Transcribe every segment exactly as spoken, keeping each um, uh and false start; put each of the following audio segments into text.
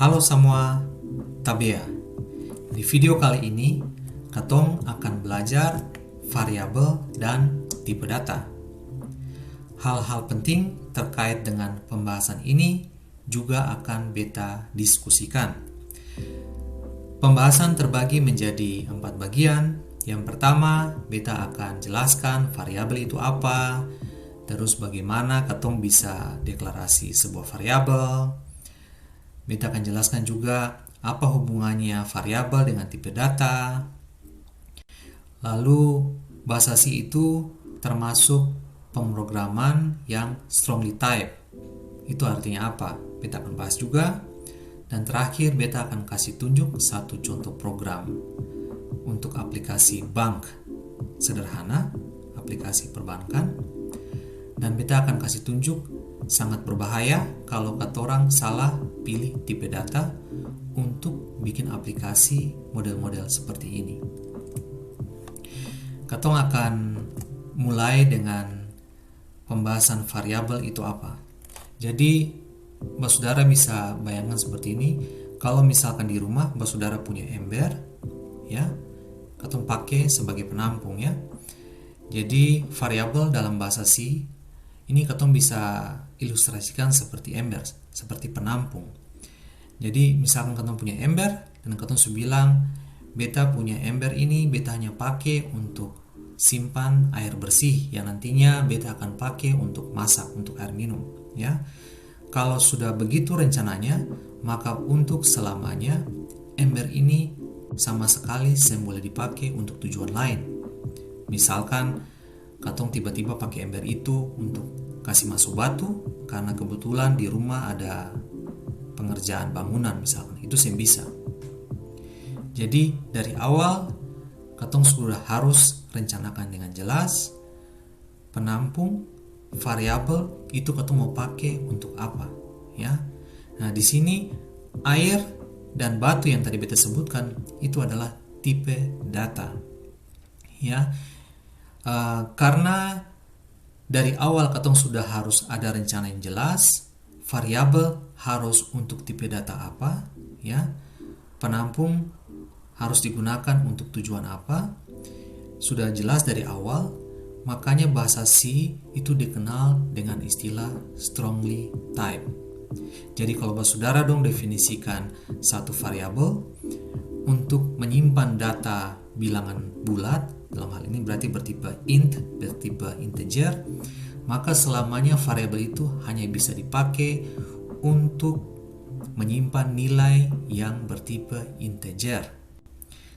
Halo samua, tabea. Di video kali ini, katong akan belajar variabel dan tipe data. Hal-hal penting terkait dengan pembahasan ini juga akan beta diskusikan. Pembahasan terbagi menjadi empat bagian. Yang pertama, beta akan jelaskan variabel itu apa, terus bagaimana katong bisa deklarasi sebuah variabel. Beta akan jelaskan juga apa hubungannya variabel dengan tipe data. Lalu, bahasa C itu termasuk pemrograman yang strongly type. Itu artinya apa? Beta akan bahas juga. Dan terakhir, beta akan kasih tunjuk satu contoh program untuk aplikasi bank sederhana, aplikasi perbankan. Dan beta akan kasih tunjuk sangat berbahaya kalau katorang salah pilih tipe data untuk bikin aplikasi model-model seperti ini. Katong akan mulai dengan pembahasan variabel itu apa. Jadi, basudara bisa bayangkan seperti ini, kalau misalkan di rumah basudara punya ember, ya, katong pake sebagai penampung, ya. Jadi, variabel dalam bahasa C ini katong bisa ilustrasikan seperti ember, seperti penampung. Jadi, misalkan katong punya ember, dan katong su bilang, "Beta punya ember ini, beta hanya pake untuk simpan aer bersih, yang nantinya beta akan pake untuk masak, untuk aer minum," ya. Kalau sudah begitu rencananya, maka untuk selamanya, ember ini sama sekali seng boleh dipake untuk tujuan lain. Misalkan, katong tiba-tiba pake ember itu untuk kasi maso batu karna kebetulan di rumah ada pengerjaan bangunan misalkan, itu seng bisa. Jadi, dari awal katong sudah harus rencanakan dengan jelas penampung, variabel itu katong mau pake untuk apa, ya. Nah, di sini air dan batu yang tadi beta sebutkan itu adalah tipe data. Ya, eh, karna dari awal katong sudah harus ada rencana yang jelas, variabel harus untuk tipe data apa, ya, penampung harus digunakan untuk tujuan apa, sudah jelas dari awal, makanya bahasa C itu dikenal dengan istilah strongly type. Jadi, kalau basudara dong definisikan satu variabel untuk menyimpan data bilangan bulat, dalam hal ini berarti bertipe int, bertipe integer, maka selamanya variabel itu hanya bisa dipake untuk menyimpan nilai yang bertipe integer.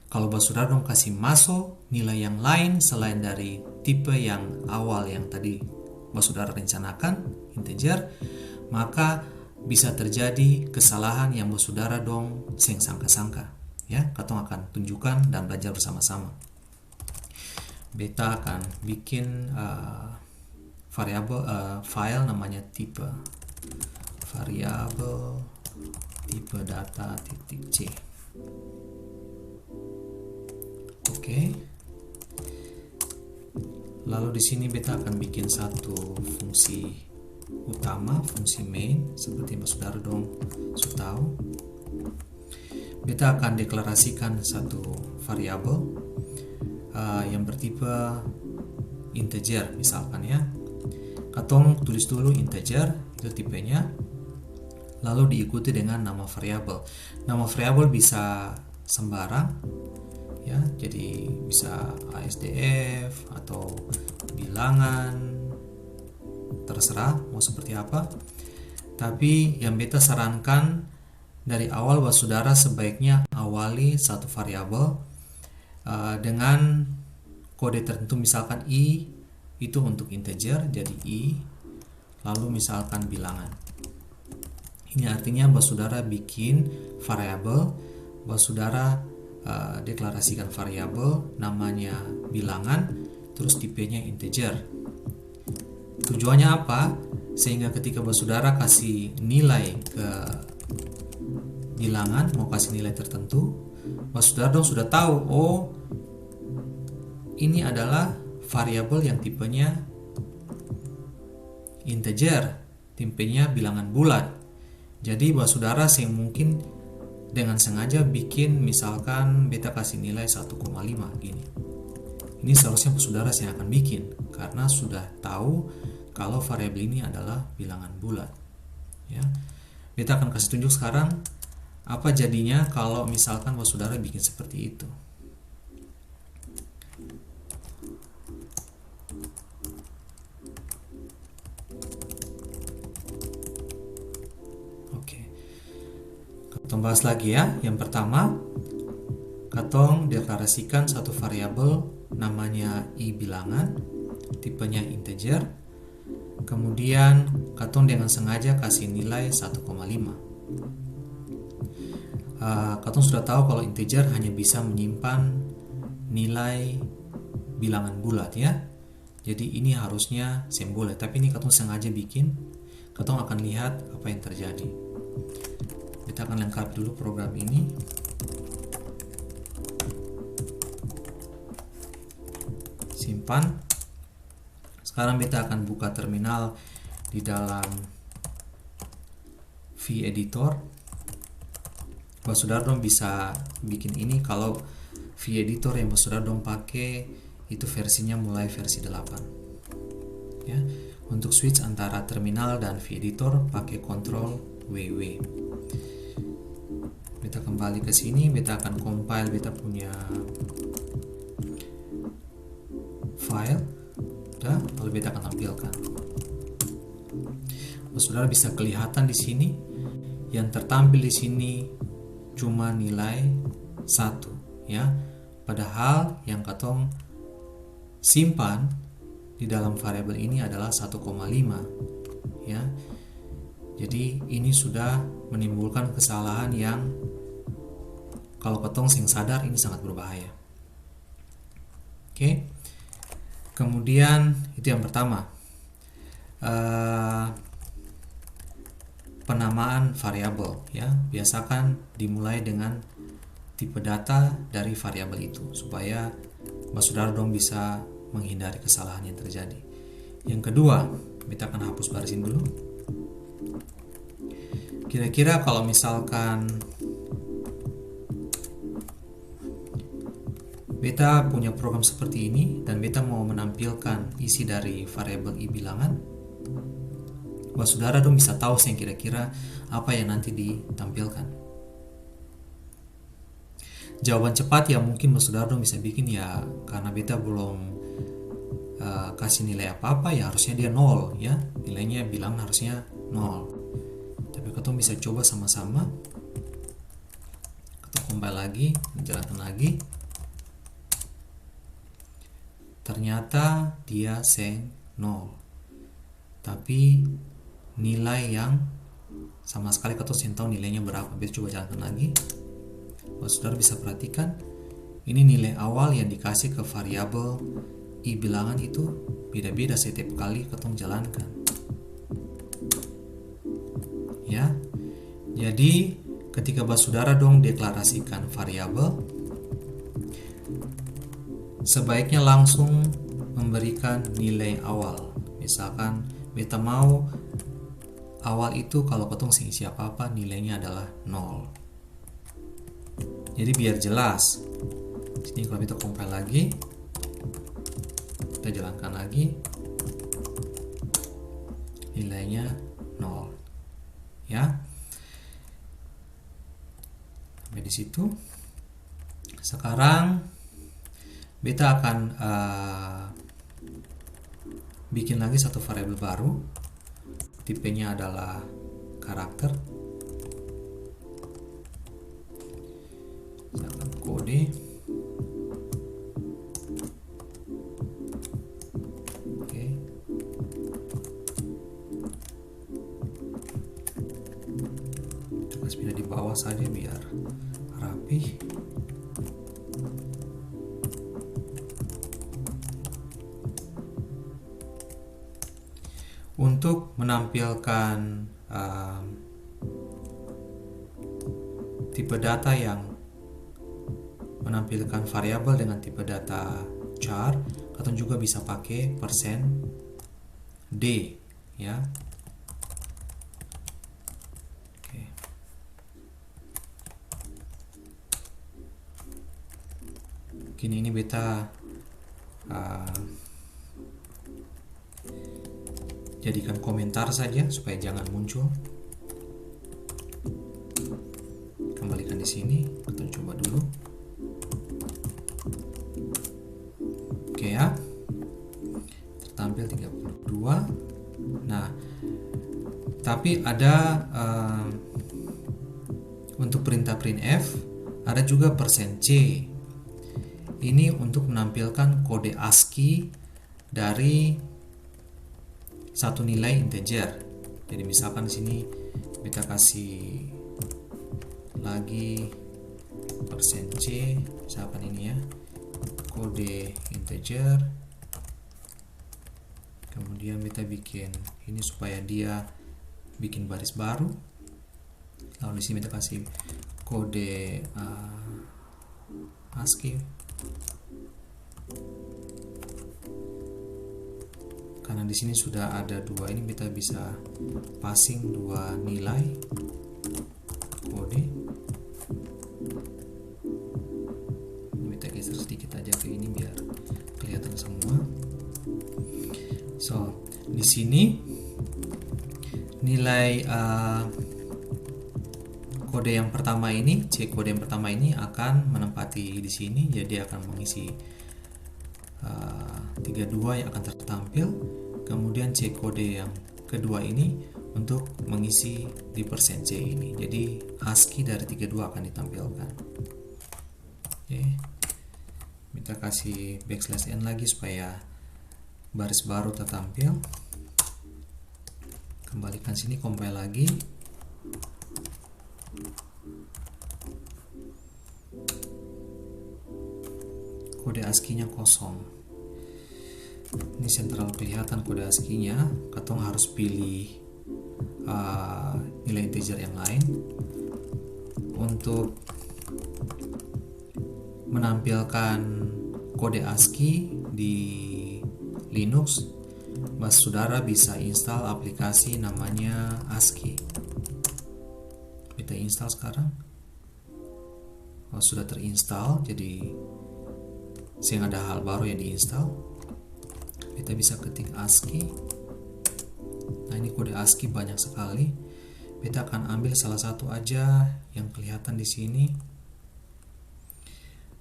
Kalau basudara dong kasi maso nilai yang lain selain dari tipe yang awal yang tadi basudara rencanakan, integer, maka bisa terjadi kesalahan yang basudara dong seng sangka-sangka. Ya, katong akan tunjukkan dan belajar bersama-sama. Beta akan bikin, eh, variabel, eh, file namanya tipe. Variabel tipe data titik C. Oke. Lalu di sini beta akan bikin satu fungsi utama, fungsi main, seperti yang basudara dong su tau. Beta akan deklarasikan satu variabel, eh, yang bertipe integer, misalkan ya. Katong tulis dulu integer, itu tipenya, lalu diikuti dengan nama variabel. Nama variabel bisa sembarang, ya, jadi bisa A S D F atau bilangan, terserah mau seperti apa. Tapi yang beta sarankan dari awal, basudara sebaiknya awali satu variabel, eh, dengan kode tertentu, misalkan I itu untuk integer, jadi I, lalu misalkan bilangan. Ini artinya basudara bikin variabel, basudara, eh, deklarasikan variabel namanya bilangan, terus tipenya integer. Tujuannya apa? Sehingga ketika basudara kasi nilai ke bilangan, mau kasi nilai tertentu, basudara dong sudah tahu, oh, ini adalah variabel yang tipenya integer, tipenya bilangan bulat. Jadi, basudara seng mungkin dengan sengaja bikin, misalkan, beta kasi nilai satu koma lima gini. Ini seharusnya basudara seng akan bikin, karna sudah tahu kalau variabel ini adalah bilangan bulat. Ya. Beta akan kasi tunjuk sekarang apa jadinya kalau misalkan basudara bikin seperti itu. Oke. Katong bahas lagi ya. Yang pertama, katong deklarasikan satu variabel namanya I bilangan, tipenya integer. Kemudian, katong dengan sengaja kasi nilai satu koma lima. Ah, katong sudah tahu kalau integer hanya bisa menyimpan nilai bilangan bulat, ya. Jadi, ini harusnya seng boleh, tapi ini katong sengaja bikin. Katong akan lihat apa yang terjadi. Kita akan lengkapi dulu program ini. Simpan. Sekarang beta akan buka terminal di dalam vi editor. Basudara dong bisa bikin ini kalau vi editor yang basudara dong pake itu versinya mulai versi delapan. Ya, untuk switch antara terminal dan vi editor pake Ctrl W W. Beta kembali ke sini, beta akan compile beta punya file, udah, lalu beta akan tampilkan. Saudara bisa kelihatan di sini, yang tertampil di sini cuma nilai satu, ya. Padahal yang katong simpan di dalam variabel ini adalah satu koma lima, ya. Jadi, ini sudah menimbulkan kesalahan yang kalau katong seng sadar, ini sangat berbahaya. Oke. Kemudian, itu yang pertama. Eh, penamaan variabel, ya. Biasakan dimulai dengan tipe data dari variabel itu, supaya basudara dong bisa menghindari kesalahan yang terjadi. Yang kedua, beta akan hapus baris ini dulu. Kira-kira kalau misalkan beta punya program seperti ini dan beta mau menampilkan isi dari variabel I bilangan, basudara dong bisa tahu seng kira-kira apa yang nanti ditampilkan. Jawaban cepat yang mungkin basudara dong bisa bikin ya, karna beta belum, eh, kasi nilai apa-apa, ya harusnya dia nol, ya. Nilainya bilang harusnya nol. Tapi katong bisa coba sama-sama. Katong compile lagi, jalankan lagi. Ternyata dia seng nol. Tapi nilai yang sama skali katong seng tau nilainya berapa. Beta coba jalankan lagi. Basudara bisa perhatikan, ini nilai awal yang dikasi ke variabel I bilangan itu beda-beda setiap kali katong jalankan. Ya. Jadi, ketika basudara dong deklarasikan variabel, sebaiknya langsung memberikan nilai awal. Misalkan, beta mau awal itu kalau katong seng isi apa-apa, nilainya adalah nol. Jadi, biar jelas, sini kalau beta compile lagi, kita jalankan lagi, nilainya nol. Ya. Sampai di situ. Sekarang beta akan, eh, bikin lagi satu variabel baru. Tipenya adalah karakter. Misalkan kode. Oke. Kita kas pindah di bawah saja biar rapi. Untuk menampilkan, ehm, tipe data yang menampilkan variabel dengan tipe data char, katong juga bisa pake persen D, ya. Oke. Mungkin ini beta, ah, jadikan komentar saja supaya jangan muncul. Kembalikan di sini, kita coba dulu. Oke ya. Tertampil tiga puluh dua. Nah, tapi ada, eh, untuk perintah printf, ada juga persen C. Ini untuk menampilkan kode ASCII dari satu nilai integer. Jadi misalkan di sini beta kasih lagi persen C, misalkan ini ya, kode integer, kemudian beta bikin ini supaya dia bikin baris baru. Lalu di sini beta kasih kode, eh, ASCII. Karena di sini sudah ada dua, ini beta bisa passing dua nilai kode. Ini beta geser sedikit aja ke ini biar kelihatan semua. So, di sini nilai, eh, kode yang pertama ini, C kode yang pertama ini akan menempati di sini, jadi akan mengisi, eh, tiga dua yang akan tertampil. Kemudian C kode yang kedua ini untuk mengisi di persen C ini. Jadi ASCII dari tiga dua akan ditampilkan. Oke. Minta kasih backslash N lagi supaya baris baru tertampil. Kembalikan sini, compile lagi. Kode ASCII-nya kosong. Ini seng terlalu kelihatan kode ASCII-nya. Katong harus pilih, uh, nilai integer yang lain. Untuk menampilkan kode ASCII di Linux, bas-, saudara bisa install aplikasi namanya ASCII. Kita install sekarang. Oh, sudah terinstall, jadi seng ada hal baru yang diinstal. Beta bisa ketik ASCII. Nah, ini kode ASCII banyak sekali. Beta akan ambil salah satu aja yang kelihatan di sini.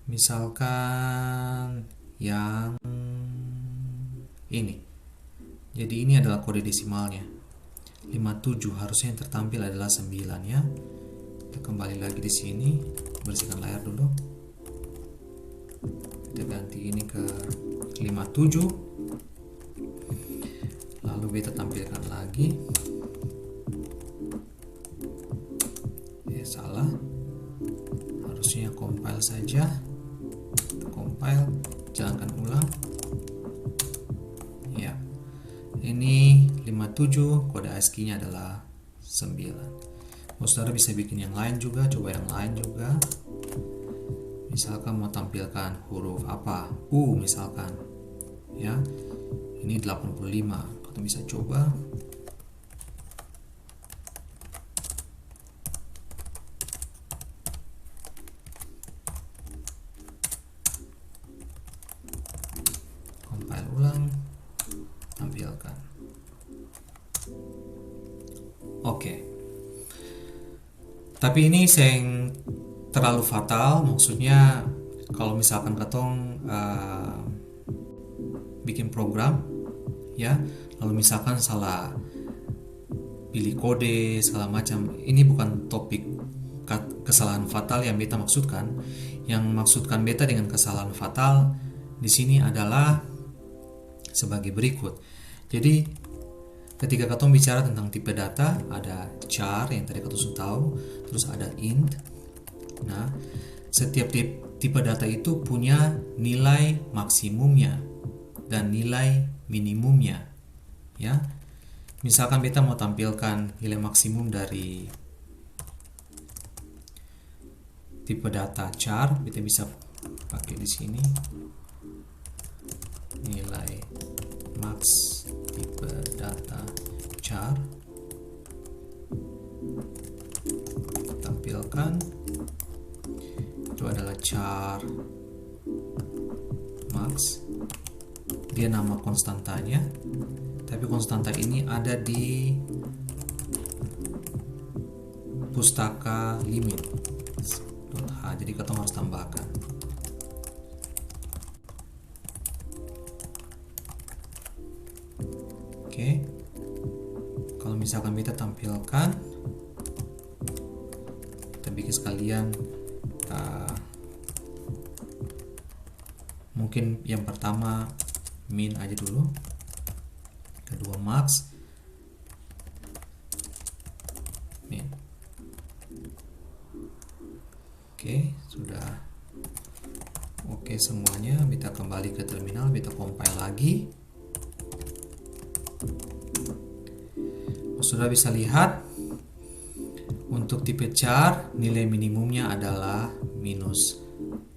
Misalkan yang ini. Jadi, ini adalah kode desimalnya. Lima tujuh, harusnya yang tertampil adalah sembilan, ya. Kita kembali lagi di sini, bersihkan layar dulu. Kita ganti ini ke lima tujuh. Lalu beta tampilkan lagi. Eh, salah. Harusnya compile saja. Compile, jalankan ulang. Ya. Ini lima tujuh, kode ASCII-nya adalah sembilan. Mau saudara bisa bikin yang lain juga, coba yang lain juga. Misalkan mau tampilkan huruf apa? U misalkan. Ya. Ini delapan puluh lima. Katong bisa coba. Compile ulang, tampilkan. Oke. Tapi ini seng terlalu fatal, maksudnya kalau misalkan katong, eh, bikin program, ya, lalu misalkan salah pilih kode, segala macam, ini bukan topik kat-, kesalahan fatal yang beta maksudkan. Yang maksudkan beta dengan kesalahan fatal di sini adalah sebagai berikut. Jadi, ketika katong bicara tentang tipe data, ada char yang tadi katong su tau, terus ada int. Nah, setiap tip-, tipe data itu punya nilai maksimumnya dan nilai minimumnya, ya. Misalkan beta mau tampilkan nilai maksimum dari tipe data char, beta bisa pake di sini. Nilai max tipe data char. Tampilkan. Itu adalah char dia nama konstantanya, tapi konstanta ini ada di pustaka limit dot h, jadi katong harus tambahkan. Oke. Kalau misalkan beta tampilkan, kita bikin sekalian, ah, mungkin yang pertama min aja dulu, kedua max, min. Oke, sudah oke semuanya, beta kembali ke terminal, beta compile lagi. Sudah bisa lihat, untuk tipe char nilai minimumnya adalah minus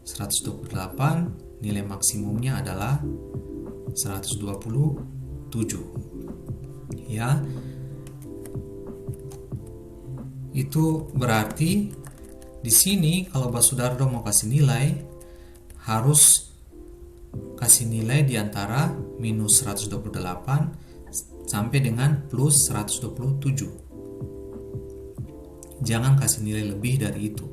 seratus dua puluh delapan, nilai maksimumnya adalah seratus dua puluh tujuh. Ya. Itu berarti di sini kalau basudara dong mau kasih nilai, harus kasih nilai di antara minus seratus dua puluh delapan sampai dengan plus seratus dua puluh tujuh. Jangan kasih nilai lebih dari itu.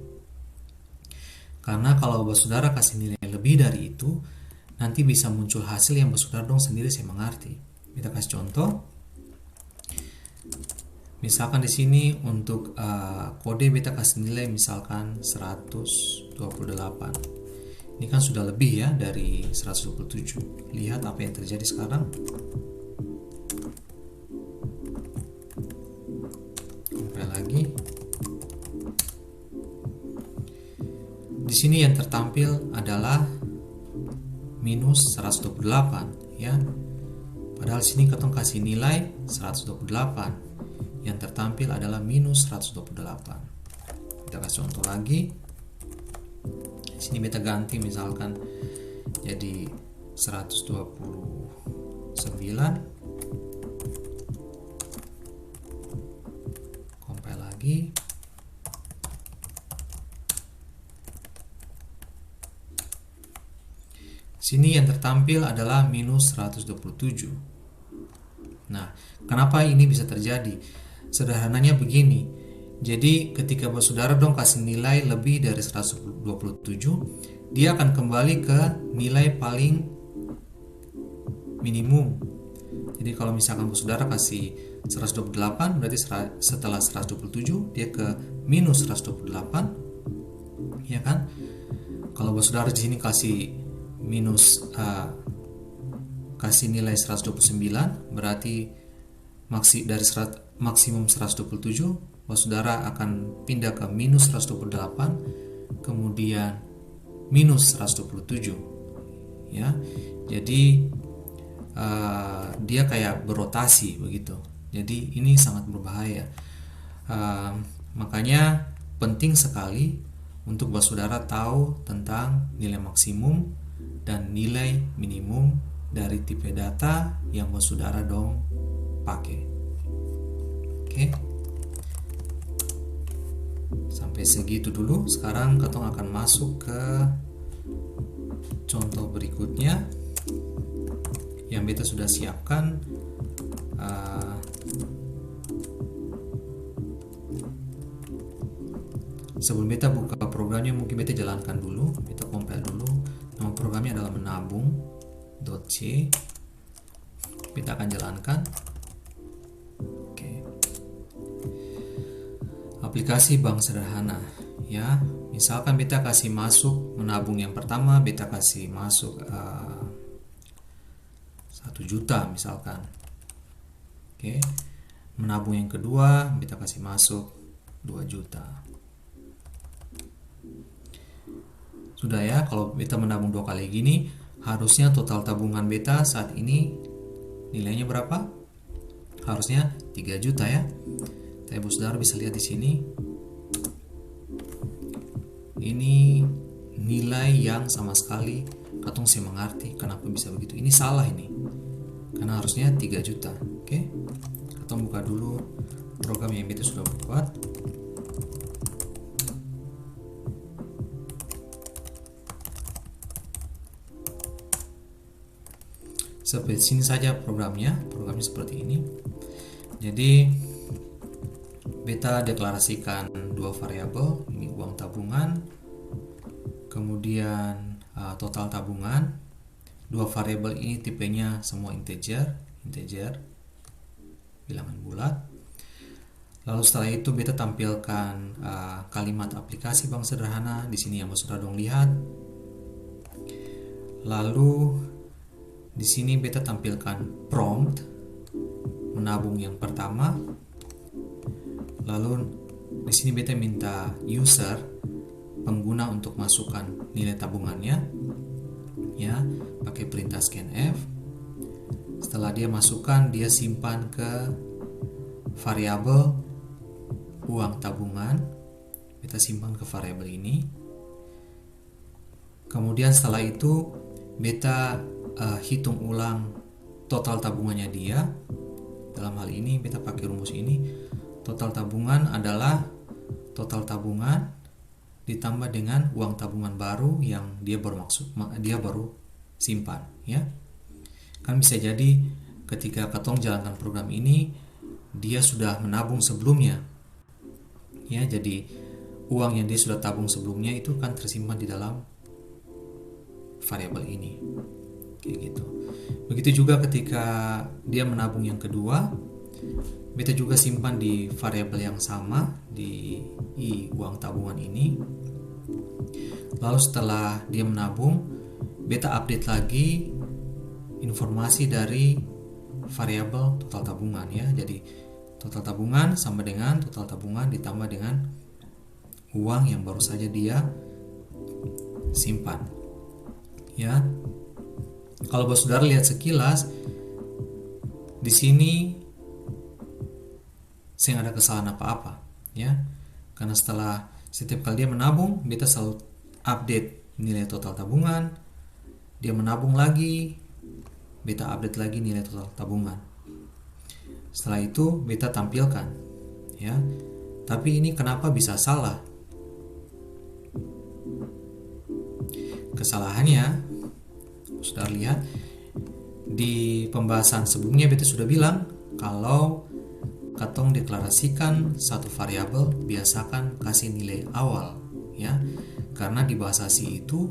Karena kalau basudara kasih nilai lebih dari itu, nanti bisa muncul hasil yang basudara dong sendiri seng mangarti. Beta kasih contoh. Misalkan di sini untuk, eh, kode beta kasih nilai misalkan seratus dua puluh delapan. Ini kan sudah lebih ya dari seratus dua puluh tujuh. Lihat apa yang terjadi sekarang. Compile lagi. Di sini yang tertampil adalah minus seratus dua puluh delapan, ya. Padahal sini katong kasih nilai seratus dua puluh delapan, yang tertampil adalah minus seratus dua puluh delapan. Kita kasih contoh lagi. Di sini beta ganti misalkan jadi seratus dua puluh sembilan. Compile lagi. Sini yang tertampil adalah minus seratus dua puluh tujuh. Nah, kenapa ini bisa terjadi? Sederhananya begini. Jadi, ketika basudara dong kasih nilai lebih dari seratus dua puluh tujuh, dia akan kembali ke nilai paling minimum. Jadi, kalau misalkan basudara kasih seratus dua puluh delapan, berarti sera-, setelah seratus dua puluh tujuh, dia ke minus seratus dua puluh delapan, ya kan? Kalau basudara di sini kasih minus, eh, kasih nilai seratus dua puluh sembilan, berarti maksi-, dari serat-, maksimum seratus dua puluh tujuh, basudara akan pindah ke minus seratus dua puluh delapan, kemudian minus seratus dua puluh tujuh. Ya. Jadi, eh, dia kayak berotasi begitu. Jadi, ini sangat berbahaya. Eh, makanya penting sekali untuk basudara tahu tentang nilai maksimum dan nilai minimum dari tipe data yang basudara dong pake. Oke. Sampai segitu dulu. Sekarang katong akan masuk ke contoh berikutnya yang beta sudah siapkan. Eh, Sebelum beta buka programnya, mungkin beta jalankan dulu, beta compile dulu. Nama programnya adalah menabung dot c. Beta akan jalankan. Oke. Aplikasi bank sederhana, ya. Misalkan beta kasih masuk menabung yang pertama, beta kasih masuk, eh, satu juta misalkan. Oke. Menabung yang kedua, beta kasih masuk dua juta. Sudah ya, kalau beta menabung dua kali gini, harusnya total tabungan beta saat ini nilainya berapa? Harusnya tiga juta ya. Tapi Bosdar bisa lihat di sini. Ini nilai yang sama sekali katong seng mangarti kenapa bisa begitu. Ini salah ini. Karena harusnya tiga juta. Oke. Katong buka dulu program yang beta sudah buat. sampai sini saja programnya. Programnya seperti ini. Jadi, beta deklarasikan dua variabel, ini uang tabungan, kemudian, ah, total tabungan. Dua variabel ini tipenya semua integer, integer, bilangan bulat. Lalu setelah itu beta tampilkan, ah, kalimat aplikasi bank sederhana di sini yang basudara dong lihat. Lalu di sini beta tampilkan prompt menabung yang pertama. Lalu di sini beta minta user, pengguna, untuk masukkan nilai tabungannya, ya, pakai perintah scanf. Setelah dia masukkan, dia simpan ke variabel uang tabungan. Beta simpan ke variabel ini. Kemudian setelah itu, beta, eh, hitung ulang total tabungannya dia. Dalam hal ini, beta pakai rumus ini. Total tabungan adalah total tabungan ditambah dengan uang tabungan baru yang dia baru maksud, ma-, dia baru simpan, ya. Kan bisa jadi ketika katong jalankan program ini, dia sudah menabung sebelumnya. Ya, jadi uang yang dia sudah tabung sebelumnya itu kan tersimpan di dalam variabel ini. Kayak gitu. Begitu juga ketika dia menabung yang kedua, beta juga simpan di variabel yang sama, di i uang tabungan ini. Lalu setelah dia menabung, beta update lagi informasi dari variabel total tabungan, ya. Jadi, total tabungan sama dengan total tabungan ditambah dengan uang yang baru saja dia simpan. Ya. Kalau basudara lihat sekilas, di sini seng ada kesalahan apa-apa, ya. Karena setelah, setiap kali dia menabung, beta selalu update nilai total tabungan, dia menabung lagi, beta update lagi nilai total tabungan. Setelah itu, beta tampilkan, ya. Tapi ini kenapa bisa salah? Kesalahannya, saudara lihat, di pembahasan sebelumnya beta sudah bilang, kalau katong deklarasikan satu variabel, biasakan kasih nilai awal, ya. Karena di bahasa C itu,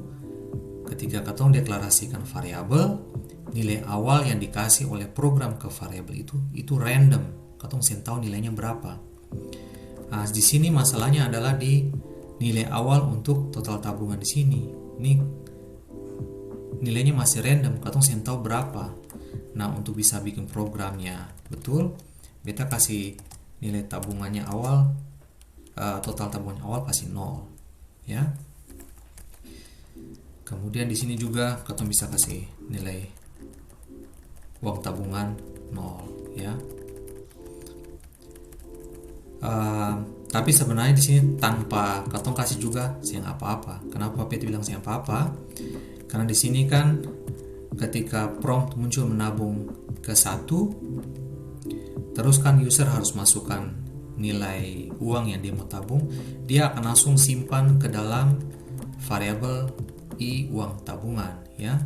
ketika katong deklarasikan variabel, nilai awal yang dikasih oleh program ke variabel itu, itu random. Katong seng tau nilainya berapa. Ah, di sini masalahnya adalah di nilai awal untuk total tabungan di sini. Ini nilainya masih random, katong seng tau berapa. Nah, untuk bisa bikin programnya betul, beta kasih nilai tabungannya awal, eh, total tabungannya awal kasih nol, ya. Kemudian di sini juga katong bisa kasih nilai uang tabungan nol, ya. Eh, tapi sebenarnya di sini tanpa katong kasih juga seng apa-apa. Kenapa beta bilang seng apa-apa? Karena di sini kan ketika prompt muncul menabung ke satu, terus kan user harus masukkan nilai uang yang dia mau tabung, dia akan langsung simpan ke dalam variabel i uang tabungan, ya.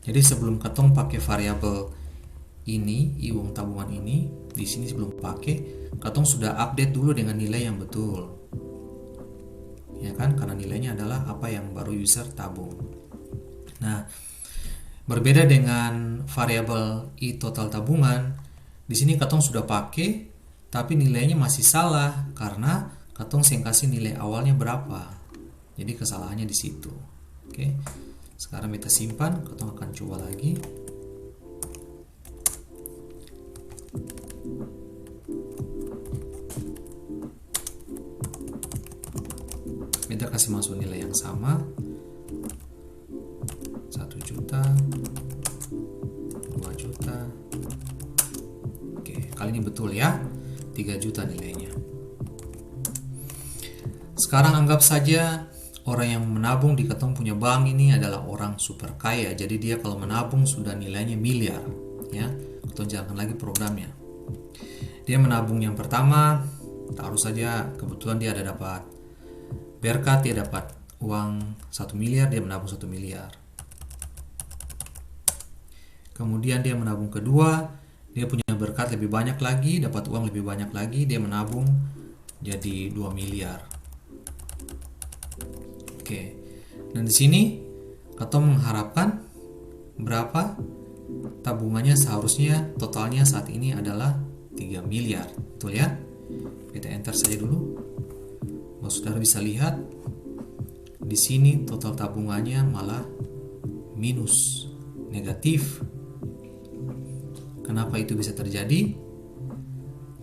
Jadi sebelum katong pake variabel ini, i uang tabungan ini, di sini sebelum pake, katong sudah update dulu dengan nilai yang betul. Ya kan? Karena nilainya adalah apa yang baru user tabung. Nah, berbeda dengan variabel i total tabungan, di sini katong sudah pake, tapi nilainya masih salah karena katong seng kasih nilai awalnya berapa. Jadi kesalahannya di situ. Oke. Sekarang beta simpan, katong akan coba lagi. Beta kasih masuk nilai yang sama. Satu juta, dua juta. Oke, kali ini betul ya. Tiga juta nilainya. Sekarang anggap saja orang yang menabung di katong punya bank ini adalah orang super kaya. Jadi dia kalau menabung sudah nilainya miliar, ya. Katong jalankan lagi programnya. Dia menabung yang pertama, taruh saja kebetulan dia ada dapat berkat, dia dapat uang satu miliar, dia menabung satu miliar. Kemudian dia menabung kedua, dia punya berkat lebih banyak lagi, dapat uang lebih banyak lagi, dia menabung jadi dua miliar. Oke. Dan di sini katong mengharapkan berapa tabungannya, seharusnya totalnya saat ini adalah tiga miliar. Betul ya? Kita enter saja dulu. Bahwa saudara bisa lihat, di sini total tabungannya malah minus, negatif. Kenapa itu bisa terjadi?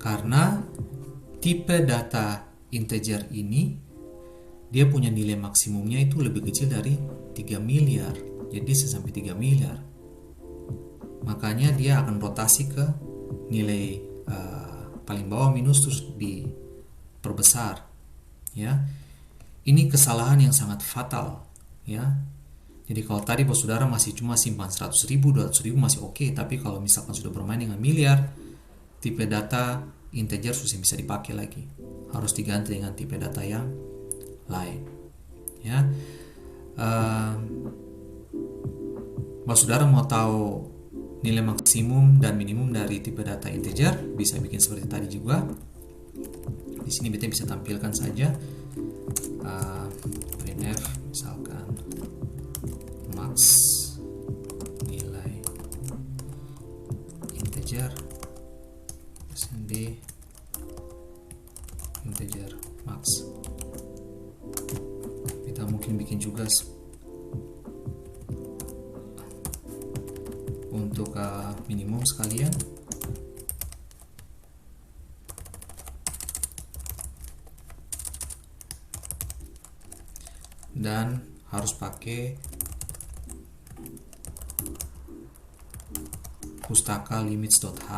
Karena tipe data integer ini, dia punya nilai maksimumnya itu lebih kecil dari tiga miliar. Jadi, dia sampai tiga miliar. Makanya dia akan rotasi ke nilai, eh, paling bawah minus, terus diperbesar, ya. Ini kesalahan yang sangat fatal, ya. Jadi, kalau tadi bahwa saudara masih cuma simpan seratus ribu, dua ratus ribu masih oke, tapi kalau misalkan sudah bermain dengan miliar, tipe data integer su seng bisa dipake lagi. Harus diganti dengan tipe data yang lain. Ya. Ehm, bahwa saudara mau tahu nilai maksimum dan minimum dari tipe data integer, bisa bikin seperti tadi juga. Di sini beta bisa tampilkan saja, eh, printf misalkan max nilai integer, S N D integer max. Kita mungkin bikin juga s-, untuk, eh, minimum sekalian. Dan harus pakai pustaka limits.h,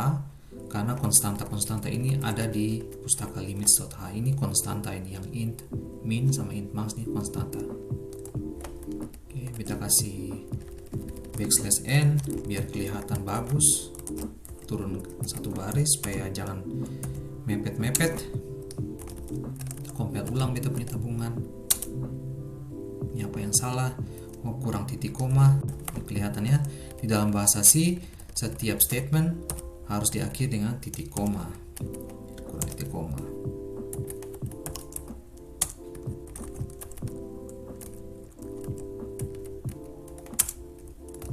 karena konstanta-konstanta ini ada di pustaka limits.h. Ini konstanta ini, yang int, min, sama int max ini konstanta. Oke, beta kasih backslash n biar kelihatan bagus. Turun satu baris supaya jangan mepet-mepet. Compile ulang beta punya tabungan. Ini apa yang salah? Oh, kurang titik koma. Ini kelihatan ya. Di dalam bahasa C, setiap statement harus diakhiri dengan titik koma. Kurang titik koma.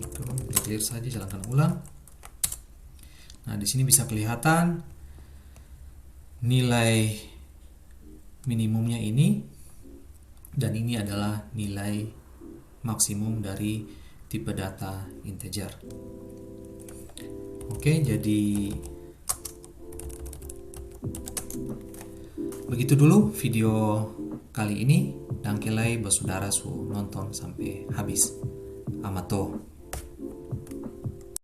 Oke, kita clear saja, jalankan ulang. Nah, di sini bisa kelihatan nilai minimumnya ini, dan ini adalah nilai maksimum dari tipe data integer. Oke, jadi begitu dulu video kali ini. Dangke lai basudara su nonton sampe habis. Amato.